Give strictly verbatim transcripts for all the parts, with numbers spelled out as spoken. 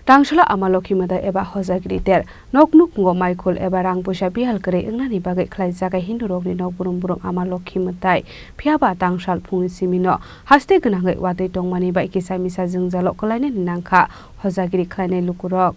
Tangsalo Ama Lokhi Mwtai eba Hojagiri Ter. Nok nukhungo maikhul eba rang puisa biyal kwrwi wngnani bagwi khlaijak Hindu rokni nok brum brum Ama Lokhi Mwtai. Phiya ba tangsal phungni simi no haste gwnangwi watwi tongmani bai kisa misa jwngjalo kwlainani nangkha Hojagiri khlainai lukurok.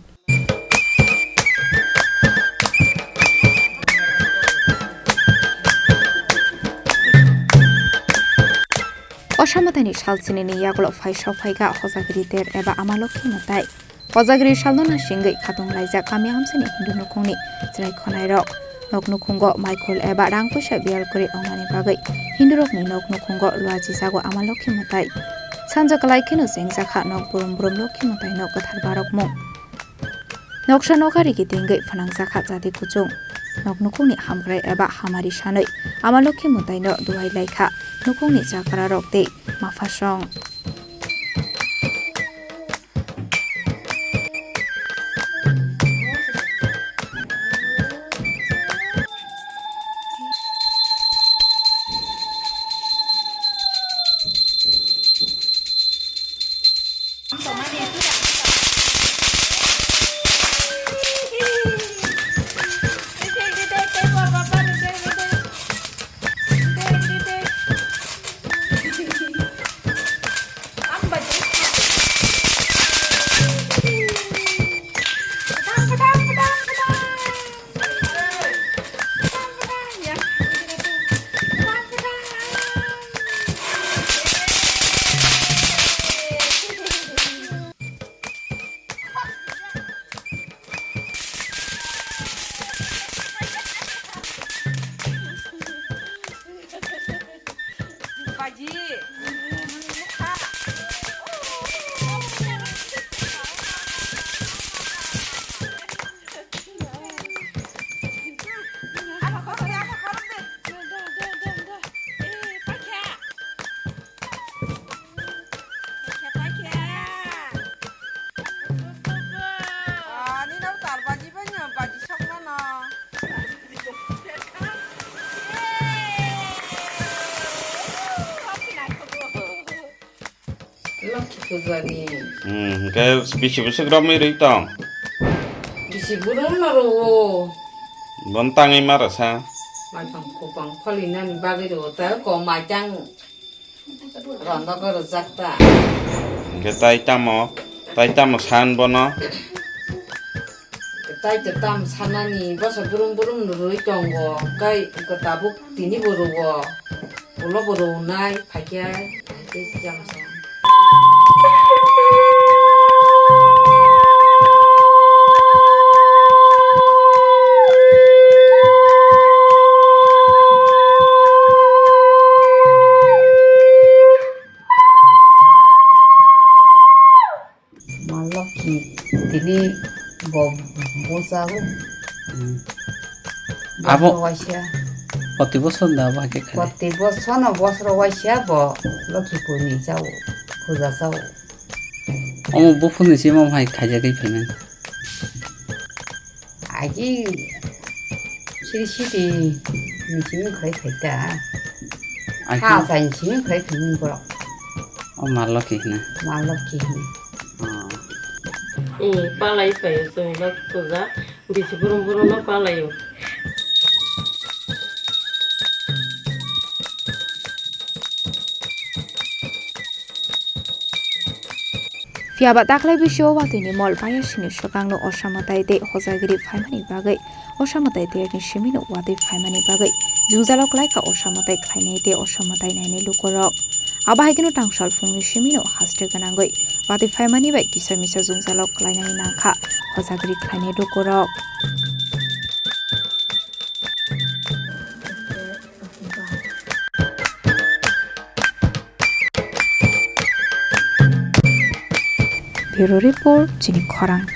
Osa Mwtaini salsinini yagulo phai sok phaikha Hojagiri Ter eba Ama Lokhi Mwtai. Hojagiri salno nasingwi khatung laijak kami hamsini Hindu nukhungni chwrai khwnairok. Nok nukhungo maikhul eba rang puisa biyal kwrwi wngnani bagwi Hindurokni nok nukhungo luachijago Ama Lokhi Mwtai. Sanja kwlai kheno chengjakha nok brum brum Lokhi Mwtaino kwthar barokmung. Noksa nokha rigi tingwi phnangjakha jadi kuchung. Nok nukhungni hamkrai eba hamari sanwi Ama Lokhi Mwtaino duhai laikha nukhungni chakrarok tei maphasong. Baji. Ani no tal baji bai no baji sok mano. Lokhi puja ni. Hmm, hingke bisi bwswk romwi rwi tong? Bisi bwrwng no rwo. Bon tangwi ma rwsa. Maipang khopang phalinani bagwi rwo ta ko maitang. Rondo ko rwjak ta. Hingke tai tamo, tai tamo san bono? Tai to tam sanani, bosa brum brum rwi tongo, kai ko tabuk tini bo rwo, ulo bo rwnai, phaikhe, phaikhe jam sa. Ma Lokhi tini bo bosao. Hmm. Abo bosoro waisa. Proti bosor da abo hai khe khai? Proti bosor no bosoro waisa bo Lokhi purni chao, puja chao. Omo buphurni simi omo hai khaijagwi phaimani. Aji siri siri ni simi khai khai ta. Aji ha sa ni simi khai khai ni borok. O Ma Lokhi hina. Ma Lokhi hina. Hmm, palai payo chwng bak puja. Bisi brum brum no palai o. Phiya ba taklai bisio watwi ni mol paya sini swkang no Osa Mwtai tei Hojagiri phaimani bagwi, Osa Mwtai tei ni simi no watwi phaimani bagwi jwngjalo kwlai kha Osa Mwtai khlainai tei Osa Mwtai nainai lukurok. Abo hai kheno tangsal phungni simi no haste gwnangwi watwi phaimani bai kisa misa jwngjalo kwlainani nangkha Hojagiri khlainai lukurok. Bureau Report, Chini Khorang.